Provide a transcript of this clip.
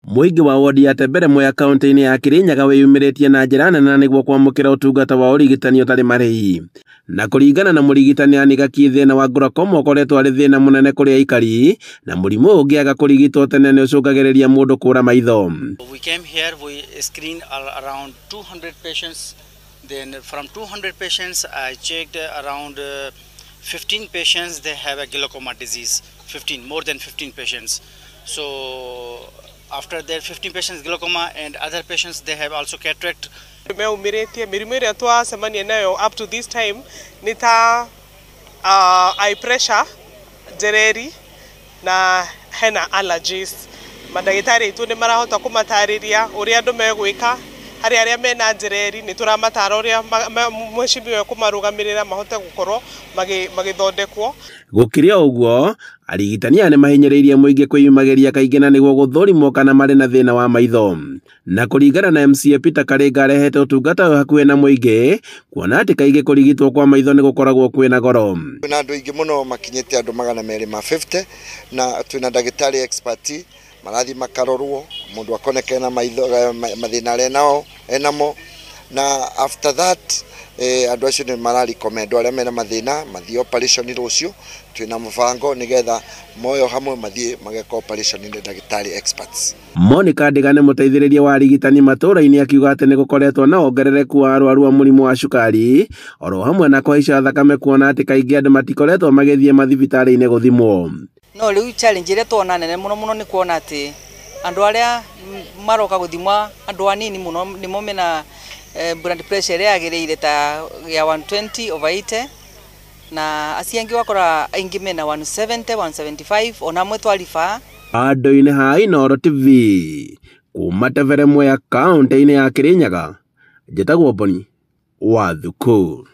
Mũingĩ wa wodi ya Tembere Mwea kaunti-inĩ ya Kirinyaga wĩyumĩrĩtie na njĩra nene na nĩguo kwamũkĩra ũtungata wa ũrigitani ũtarĩ marĩhi. Na kũringana na mũrigitani Anne Gakii, thĩna wa glaucoma ũkoretwo arĩ thĩna mũnene kũrĩ aikari, na mũrimũ ũyũ ũngĩaga kũrigitwo tene nĩ ũcũngagĩrĩria mũndũ kũra maitho. We came here, we screened around 200 patients. Then from 200 patients, I checked around 15 patients, they have a glaucoma disease, 15, more than 15 patients. So after that 15 patients glaucoma and other patients, they have also cataract. Meumirĩtie mĩrimũ ĩrĩa twacemania nayo up to this time nĩ ta eye pressure, njereri na hena allergies. Mandagĩtarĩ aitũ nĩ marahota kũmatarĩria ũrĩa andũ megwĩka. Harĩ arĩa mena njereri nĩ tũramatara ũrĩa mheshimiwa ekũmarũgamĩrĩra mahote gũkorwo magĩthondekwo. Gũkĩrĩ o ũguo, arigitani aya nĩmahinyĩrĩirie mũingĩ kwĩyumagĩria kaingĩ na nĩguo gũthũrimwo kana marĩ na thĩna wa maitho. Na kũringana na MCA Peter Karinga, arehete ũtungata ũyũ hakuhĩ na mũingĩ, kuona atĩ kaingĩ kũrigitwo kwa maitho nĩ gũkoragwo kwĩna goro. Kwĩna andũ aingĩ mũno makinyĩte andũ 250 na twĩna ndagĩtarĩ expert marathiĩ makarorwo mũndũ akoneka ena maitho mathĩna arĩa nao enamo, na after that andũ acio nĩ mararecommendwo arĩa mena mathĩna mathiĩ operation rũciũ. Twĩna mũbango nĩgetha moyo hamwe mathiĩ mageka operation nĩ ndagĩtarĩ experts. Monica Ndiga nĩ mũteithĩrĩria wa arigitani matũũra-inĩ, akiuga atĩ nĩ gũkoretwo na wongerereku wa arwaru a mũrimũ wa cukari oro hamwe na kũhaica thakame, kuona atĩ kaingĩ andũ matikoretwo magĩthiĩ mathibitarĩ-inĩ gũthimwo. No rĩu challenge ĩrĩa tuona nene mũno mũno nĩ kuona atĩ andũ arĩa maroka gũthimwa, andũ anini mũno nĩmo mena blood pressure ĩrĩa yagĩrĩire ta ya 120 over 80, na acio angĩ wakora aingĩ mena 170, 175, ona amwe twariba. Handũ-inĩ ha Inooro TV kuma Tebere Mwea kaunti-inĩ ya Kirinyaga, njĩtagwo Boni wa Thuku.